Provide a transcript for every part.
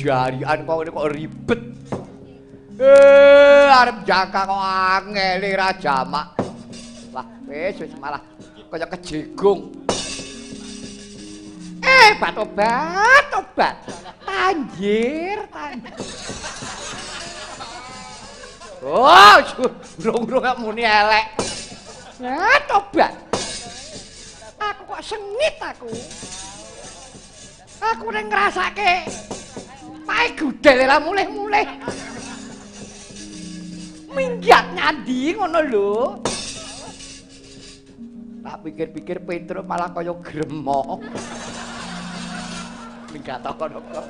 Jarian kok ngene kok ribet. Arep jangka kok angele ra jamak. Wah, wis wis malah kaya kejegung. Bat obat, obat. Tanjir, tanjir. Oh, urung-urung kok muni elek. Nah, tobat. Aku kok sengit aku. Aku ning ngrasake pae gudel ora mulih-mulih. Minggat nyandi ngono lho. Tak pikir-pikir Petruk malah kaya gremo. Minggat kono kok.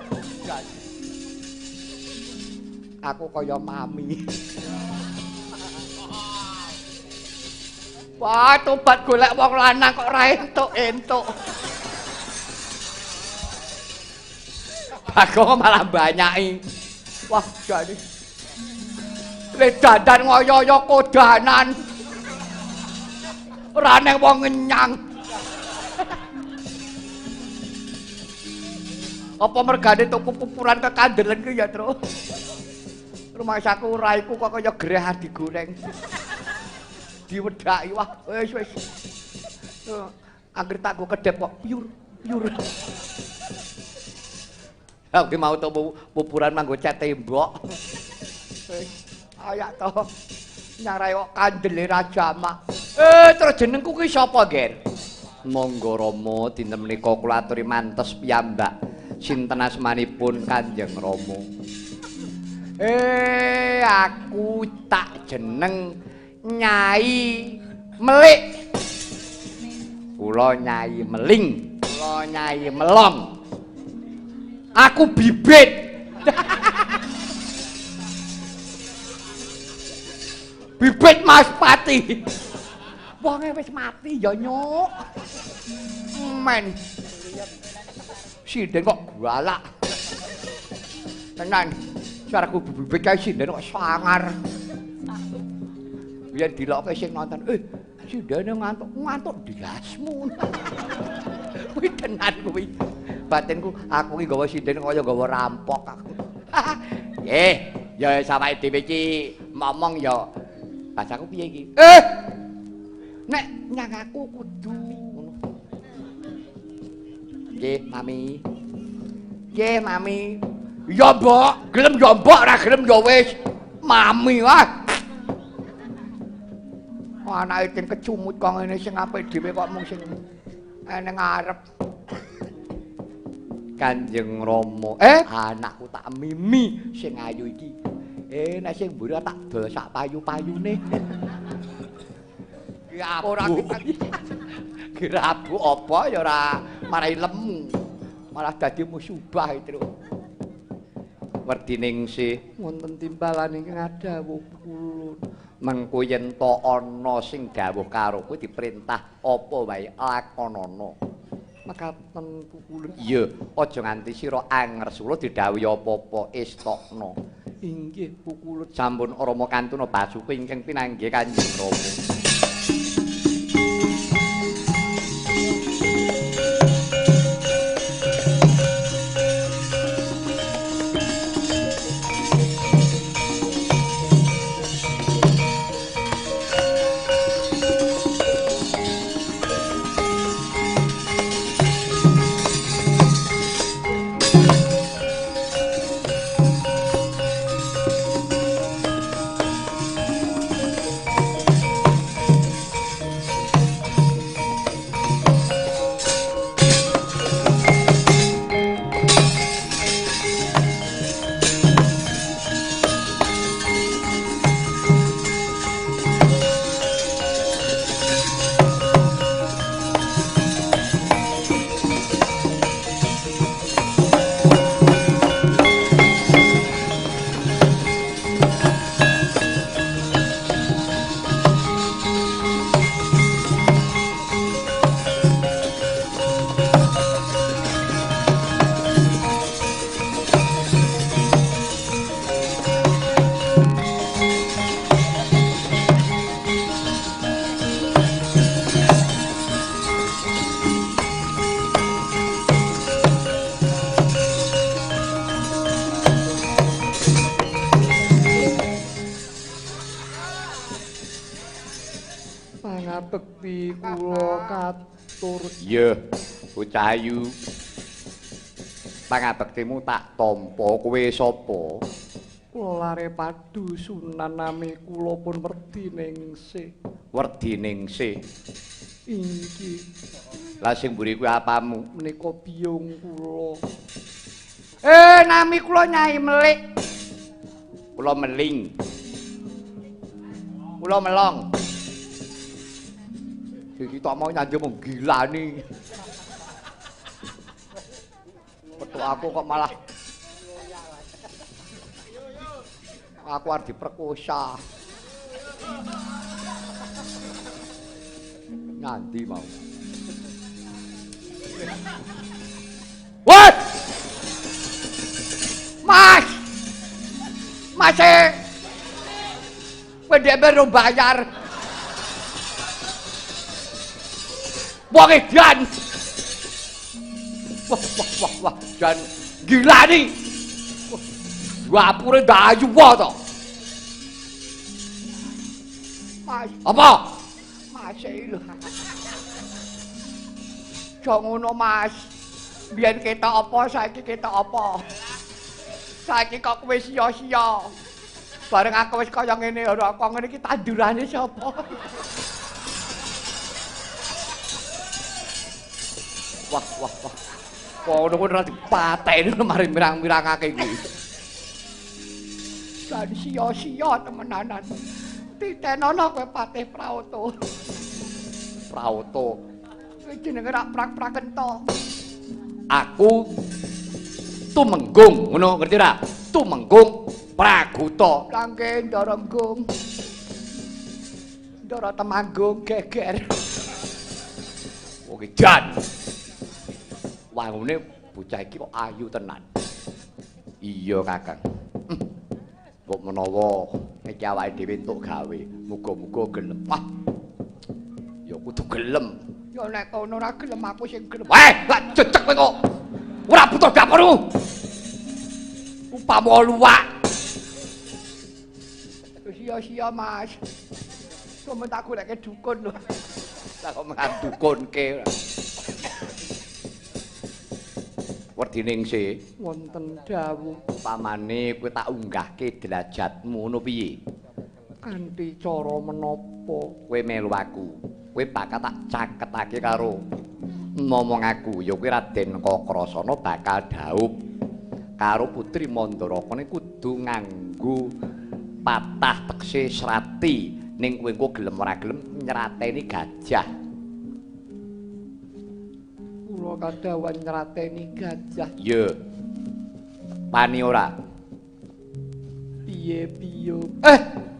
Aku kaya mami. Wah, tobat golek wong lanang kok ora entuk-entuk. Bagong malah banyaki. Wah, jane. Le dandan ngoyo-oyo kodanan. Ora neng wong ngenyang. Apa mergane tuku pupuran kekandelen ku ya, Tru? Rumangsaku raiku kok kaya gereh digoreng. Diwedhaki wah wis wis. Angger tak go kedep kok pyur pyur. Aku mau tuku pupuran manggo cat tembok. Wis ayak to. Nyarai kok kandele ra jamak. Terus jenengku ki sapa, Ger? Monggo Rama dinten menika kula aturi mantes piyambak. Sinten asmanipun Kanjeng Rama? Aku tak jeneng Nyai Melik. Kula Nyai Meling, kula Nyai Melong. Aku bibit. Bibit Mas Pati. Wonge wis mati ya nyuk. Men. Sinden kok galak. Tenan. Suaraku bibit kae sinden kok sangar. Biyen dilokke sing nonton, sindene ngantuk, ngantuk ndilasmu. Kuwi tenan kuwi. Batinku aku ki nggawa sinden kaya nggawa rampok aku. Nggih, ya sawake dhewe iki momong ya. Bahasaku piye iki? Nek nyang aku kudu ngono. Nggih, Mami. Nggih, Mami. Ya, Mbok, gelem ya Mbok, ora gelem ya wis. Mami wah. Anake den kecumut kok ngene sing apik dhewe kok mung sing eneng ngarep. Kanjeng Rama, anakku tak mimi sing ayu iki. Nek sing mburi tak dol sak payu-payune. Ki ora gerabu apa ya ora marai lemu. Malah dadi musibah itu. Werdiningsih wonten timbalan ingkang adhawuh kulun. Mengko yen ta ana sing dawuh karo kowe diperintah apa wae lakonana. Mekaten pukulun. Iya, aja nganti sira angresula didhawuhi apa-apa estokno. Inggih pukulun. Sampun Rama kantuna basuki ingkang pinanggih Kanjeng Rama. Bekti kula katur. Iya, bocah ayu. Pangabektimu tak tampa. Kowe sapa? Kula lare padusunan, nami kula pun Werdiningsih. Werdiningsih. Inggih. Lah sing mburi kuwi apamu? Menika biyung kula. Nami kula Nyai Melik. Kula meling. Kula melong. Iki tok mau nyanjung mung gilani. Petuk aku kok malah aku arep diperkosa. Nganti mau. What? Mas. Mas. Kowe ndek baru bayar. Wong edan. Wah wah wah wah, jan gilani. Dapure ndayu wae to. Mas. Apa? Mas lho. Aja ngono, Mas. Biyen ketok apa saiki ketok apa? Saiki kok kowe sia-sia. Bareng aku wis kaya ngene ora kok ngene iki tandurane sapa? Wah wah wah. Kono kuwi ora dipateni mari mirang-mirangake kuwi. Jan sia-sia temenanan. Titenono kowe Patih Prawoto. Prawoto. Kowe jenenge rak prak-prakento. Aku Tumenggung, ngono ngerti ora? Tumenggung Praguta. Lah nggih Ndara Nggung. Ndara Temanggung geger. Oke, jan. Wangune bocah iki kok ayu tenan. Iya, Kakang. Mbok menawa iki awake dhewe entuk gawe, muga-muga gelem. Wah. Ya kudu gelem. Ya nek kono ora gelem aku sing gelem. Weh, lak jejeg kowe kok. Ora butuh dapurmu. Upama luwak. Sia-sia, Mas. Sampeyan tak goleke dukun lho. Lah kok mengan dukunke. Werdiningsih wonten dawuh pamane kowe tak unggahke derajatmu ngono piye? Kanthi cara menapa? Kowe melu aku. Kowe bakal tak caketake karo ngomong aku ya kowe Raden Kakrasana bakal dhaup karo Putri Mandarakane kudu nganggo patah tekse srati ning kowe engko gelem ora gelem nyrateni gajah. Kula kadhawan nyrateni gajah. Iya. Pani ora? Piye piye?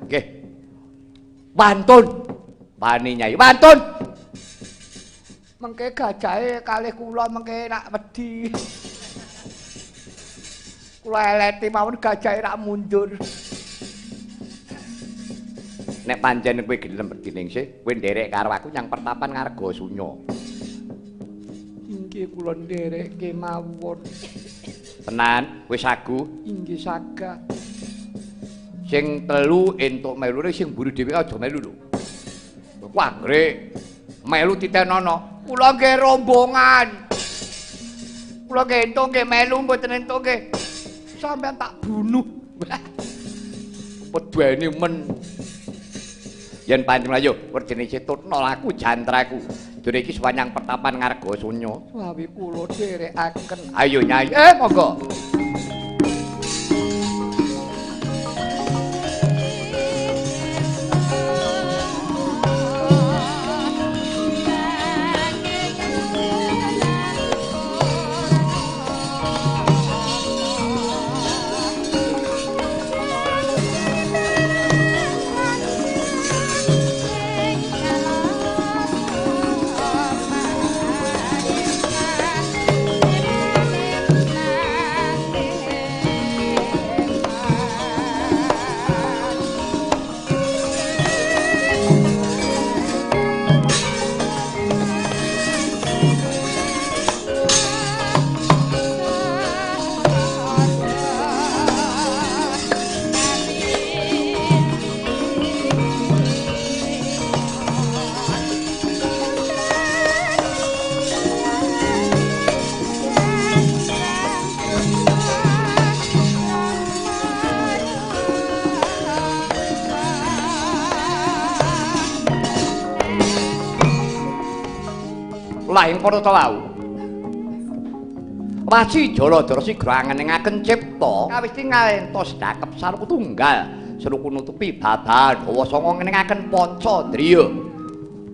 Nggih. Wantun. Pani Nyai, wantun. Mengke gajahe kalih kula mengke nak wedi. Kula eleti mawon gajahe rak mundur. Nek pancen kowe gelem Werdiningsih, kowe nderek karo aku nyang pertapan Ngargasunya. Inggih kula nderekke mawon. Tenan, wis sagu? Inggih sagah. Sing telu entuk melu, sing mburi dhewe aja melu lho. Wah, anggere melu titenono. Kula nggih rombongan. Kula nggih entuk nggih melu mboten entuk nggih. Sampeyan tak bunuh. Pedene men. Yen pancen ayo Werdiningsih tutno aku jantraku. Dene iki swanyang pertapan Ngargasunya. Wawi kula dherekaken. Ayo Nyai. Monggo. Bye. Lah ing para wau. Waci Jaladara sigra angen-angen cipta kawis tingalentos dakep saruku tunggal seruku nutupi babahan hawa sanga ngenengaken panca ndriya.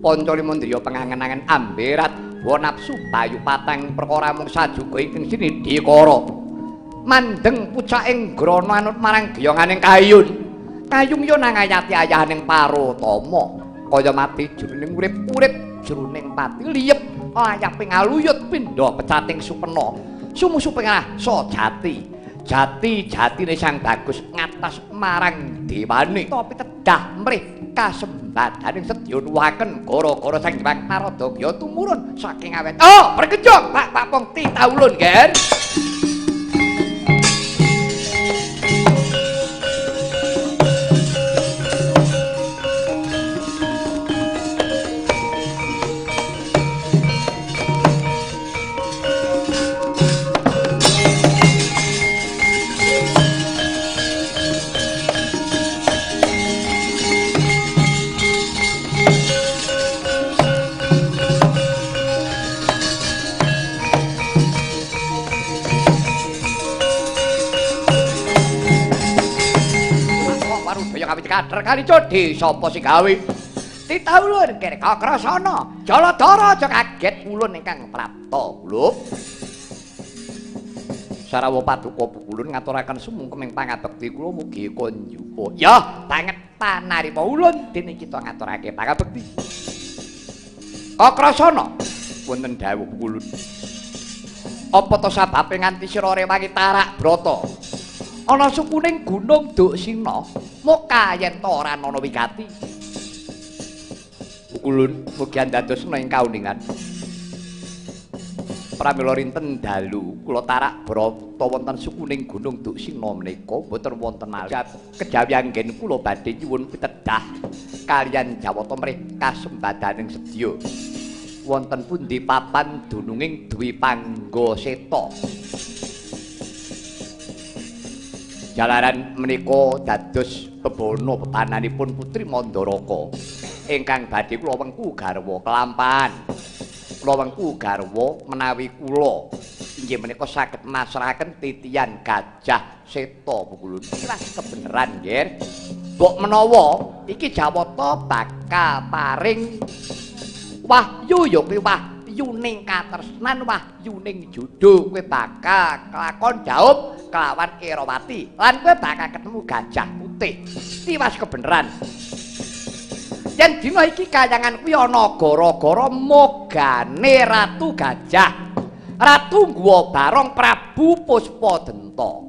Panca lima ndriya pengangen-angen amberat wa nafsu bayu patang perkara mung sajuga ingkang sinidhikara. Mandeng pucaking grana anut marang geyonganing kayun. Kayung yo nang ayati ayahaning Parotama kaya mati jroning urip-urip jroning pati liyep layaping aluyut pindha pecating supena sumusu rasa jati jati jatine Sang Bagus ngatas marang dewane tapi tedah mrih kasembadaning sedya nuwaken gara-gara Sang Hyang Narada Gya tumurun saking awet. Oh, berkejong Pak Papong titaulun, Ger. Kader kali codhe sapa sing gawe? Titaulun kene Kakrasana. Jaladara aja kaget ulun ingkang prapta kula. Sarawa paduka pukulun ngaturaken sumungkeming pangabekti kula mugi konjuka. Ya, banget panarima ulun dene kita ngaturake pangabekti. Kakrasana wonten dawuh pukulun. Apa to sababe nganti sira rewangi tarak brata? Ana sukuning Gunung Duksina, muka yen ta ora ana wigati. Pukulun mugi andadosna ing kauningan. Pramila rinten dalu kula tarak brata wonten sukuning Gunung Duksina menika mboten wonten malih. Kejawi anggen kula badhe nyuwun pitedah kaliyan jawata mrih kasembadaning sedya. Wonten pundi papan dununging Dwi Pangga Seta. Jalaran menika dados bebana bebananipun Putri Mandaraka ingkang badhe kula wengku garwa kelampahan. Kula wengku garwa menawi kula inggih menika saged masrahaken titian Gajah Seta pukulun. Ikhlas kebeneran nggih. Mbok menawa iki jawata bakal paring wahyu ya kuwi wahyuning katresnan, wahyuning jodho, kowe bakal kelakon jaup kelawan Erawati lan kowe bakal ketemu Gajah Putih. Tiwas kebeneran. Yen dina iki kayangan kuwi ana gara-gara mogane Ratu Gajah. Ratu Gua Barong Prabu Puspadenta.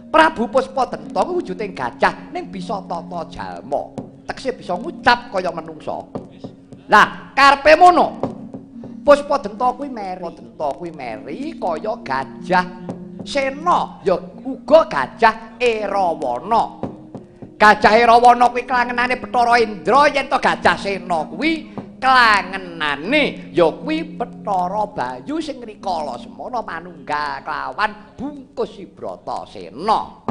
Prabu Puspadenta kuwi wujuding gajah ning bisa tata jalma. Tekse bisa ngucap kaya menungsa. Lah, karepe mono. Puspadenta kuwi meri, Puspadenta kuwi meri kaya gajah Sena, ya uga gajah Erawana. Gajah Erawana kuwi klangenane Bathara Indra, yen to Gajah Sena kuwi klangenane ya kuwi Bathara Bayu sing rikala semana manunggal kelawan bungkus Bratasena.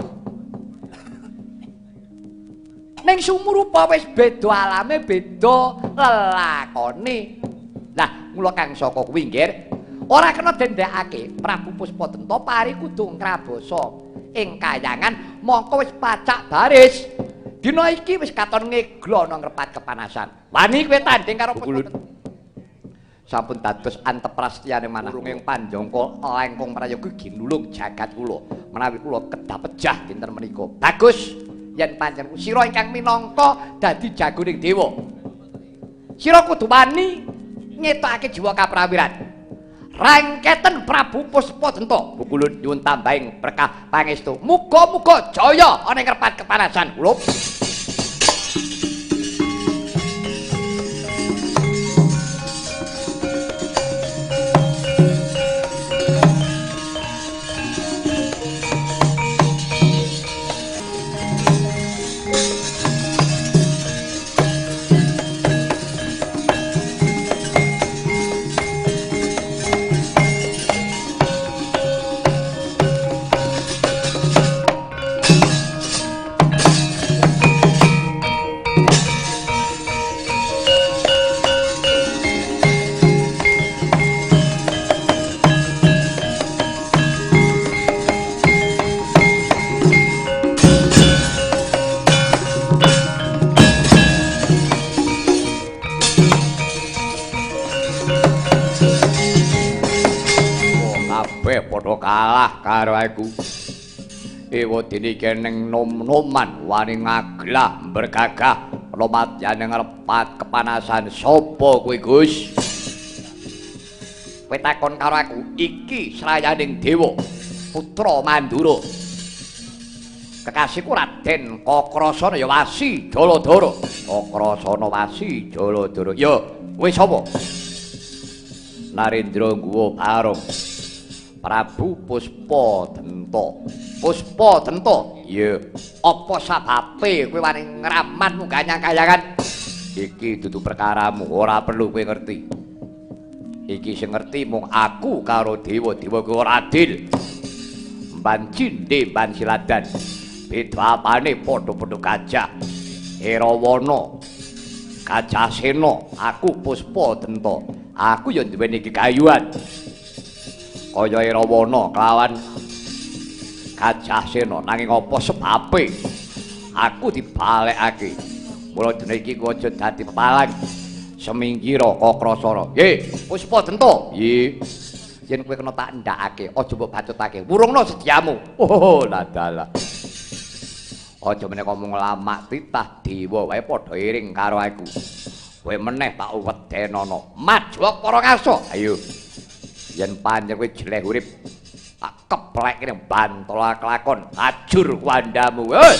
Ning sumurupa wis beda alame, beda lelakone. Lah, mula kang saka kuwi nggih ora kena dendekake Prabu Puspadenta pari kudu ngrabasa ing kayangan mongko wis pacak baris. Dina iki wis katon ngeglo ana ngrepat kepanasan. Wani kowe tanding karo Puspadenta. Sampun dados antep prastyane manah ing panjangka lengkung prayoga ginulung jagat kula. Menawi kula kedah pejah dinten menika. Bagus yen pancen sira ingkang minangka dadi jagoning dewa. Sira kudu wani ngetokake jiwa kaprawiran. Rangketen Prabu Puspadenta pukulun nyuwun tambahing berkah pangestu. Muga-muga jaya ana ing repat kepanasan kula. Kabeh padha kalah karo aku. Ewadene keneng nom-noman wani ngaglah bergagah lumatyane ngrepat kepanasan. Sapa kowe, Gus? Kowe takon karo aku, iki srayaning dewa putra Mandura. Kekasihku Raden Kakrasana ya Wasi Jaladara. Kakrasana Wasi Jaladara. Ya, kowe sapa? Narendra Guwa Barong. Prabu Puspa Denta. Puspa Denta? Iya. Apa sababe kowe wani ngraman munggah nyang kayangan? Iki dudu perkaramu, ora perlu kowe ngerti. Iki sing ngerti mung aku karo dewa-dewa kowe ora adil. Mban cindhe mban siladan. Beda apane padha-padha gajah. Herawana, Gajah Sena, aku Puspa Denta. Aku ya duweni kekayuan. Kaya Herawana kelawan Gajah Sena, nanging apa sebabe aku dibalekake? Mula dene iki kowe aja dadi pepalang. Semingkira Kakrasana. Nggih, Puspa Denta. Nggih. Yen kowe kena tak ndhakake, aja mbok bacotake. Wurungno sediamu. Oh, ladalah. Aja meneh ngomong lamak titah dewa wae padha iring karo aku. Kowe meneh tak wedenono. Maju para ngarsa. Ayo. Yen pancen kowe jeleh urip, tak keplek kene bantol kelakon, ajur kuandamu. Hei.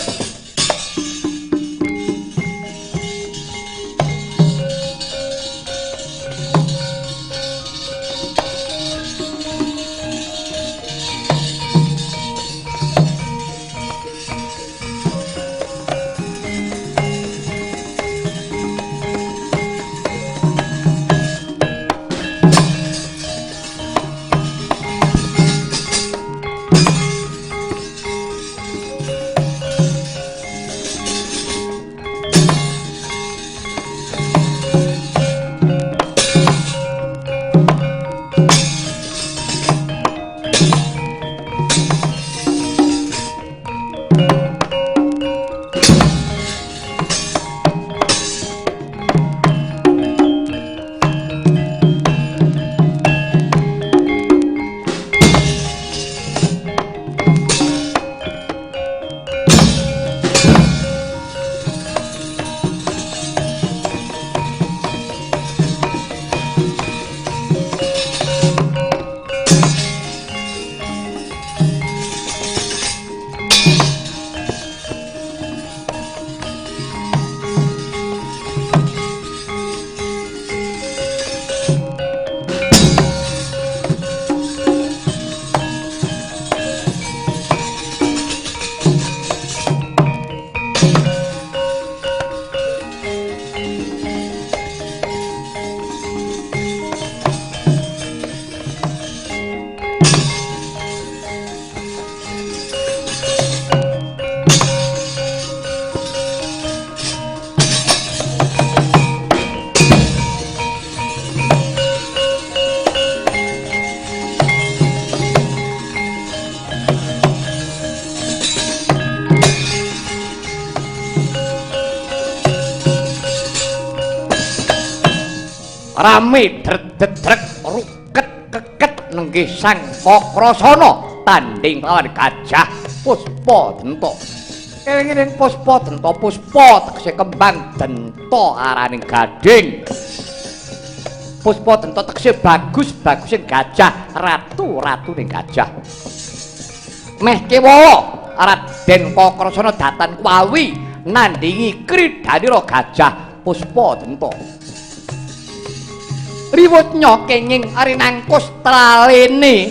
Rame dredeg ruket keket nenggih Sang Kakrasana tanding lawan Gajah Puspa Denta. Eling-eling Puspa Denta, puspa tegese kembang, denta araning gading. Puspa Denta tegese bagus-bagusing gajah, ratu-ratuning gajah. Meh kewala Raden Kakrasana datan kuawi nandingi kridanira Gajah Puspa Denta. Riwutnya kenging rinangkus tralene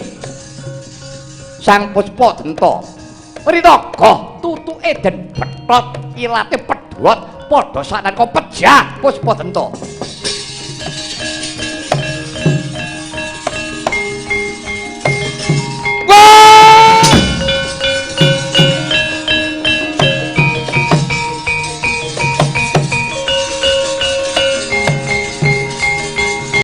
Sang Puspa Denta. Rinaga tutuke den bethot, ilate pedhot, padha sanalika pejah Puspa Denta.